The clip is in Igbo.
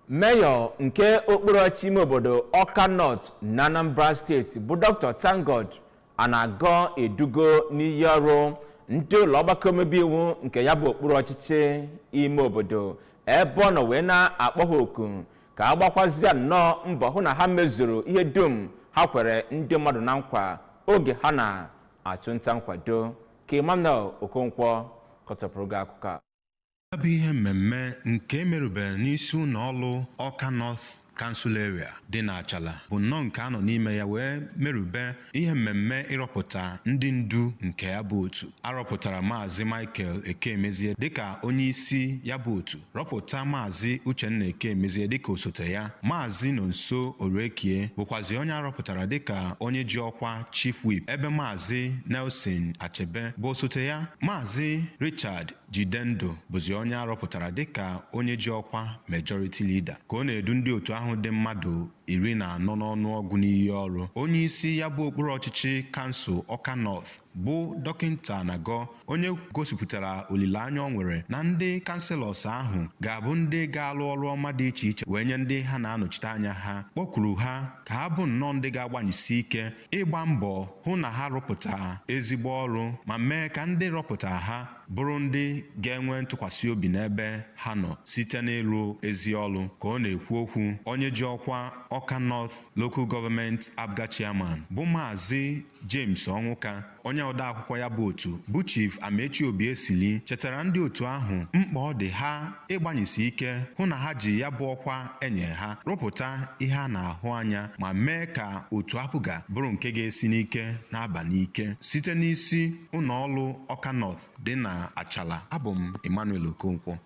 Meyọ nke okpuru ọchịchị ime obodo Ọka North na Anambra Steeti bụ Dr. ThankGod Anagọ edugo n'iyi ọrụ ndị ụlọ ọgbakọ omebe iwu nke ya bụ okpuru ọchịchị ime obodo, ebe ọ nọ wee na-akpọ ha oku ka a gbakwazịa nnọọ mbọ hụ na ha mezuru ihe dum ha kwere ndị mmadụ na nkwa oge ha na-achụ nta nkwado. Ka Emmanuel Okonkwo kọtọpụrụ gị akụkọ a. Ya bụ ihe mmemme nke emerubere n'isi ụlọ ọrụ Ọka North Council Area dị n'Achala bụ nnọọ nke a nọ n'ime ya wee merube ihe mmemme ịrọpụta ndị ndu nke ya bụ otu. Arọpụtara Maazị Michael Ekemezie dịka onye isi ya bụ otu, rọpụta Maazị Uchenna Ekemezie dịka osote ya. Maazị Nonso Orekie bụkwazi onye arọpụtara dịka onye ji ọkwa Chief Whip, ebe Maazị Nelson Achebe bụ osote ya. Maazị Richard Jidendụ bụzi onye arọpụtara dịka onye ji ọkwa Majority Leader. Ka ọ na-edu ndị otu ahụ dị mmadụ 14 n'ọnụọgụ n'iyi ọrụ, onye isi ya bụ okpuru ọchịchị kansụl Ọka North bụ Dọkịta Anagọ, onye gosipụtara olileanya ọ nwere na ndị councillors ahụ ga-abụ ndị ga-alụ ọrụ ọma dị iche iche wee nye ndị ha na-anọchite anya ha, kpọkwuru ha ka ha bụ nnọọ ndị ga-agbanyesi ike ịgba mbọ hụ na ha rụpụta ezigbo ọrụ ma mee ka ndị rọpụta ha bụrụ ndị ga-enwe ntụkwasị obi n'ebe ha nọ site n'ịrụ ezi ọrụ. Ka ọ na-ekwu okwu, onye ji ọkwa Ọka North Local Government APGA Chairman bụ Maazị James Ọnwụka, onye odeakwụkwọ ya bụ otu bụ Chief Amechi Obiesili chetara ndị otu ahụ mkpa ọ dị ha ịgbanyesi ike hụ na ha ji ya bụ ọkwa enye ha rụpụta ihe a na-ahụ anya ma mee ka otu APGA bụrụ nke ga-esi n'ike na-aba n'ike. Site n'isi ụlọ ọrụ Ọka North dị na Achala, abụ m Emmanuel Okonkwo.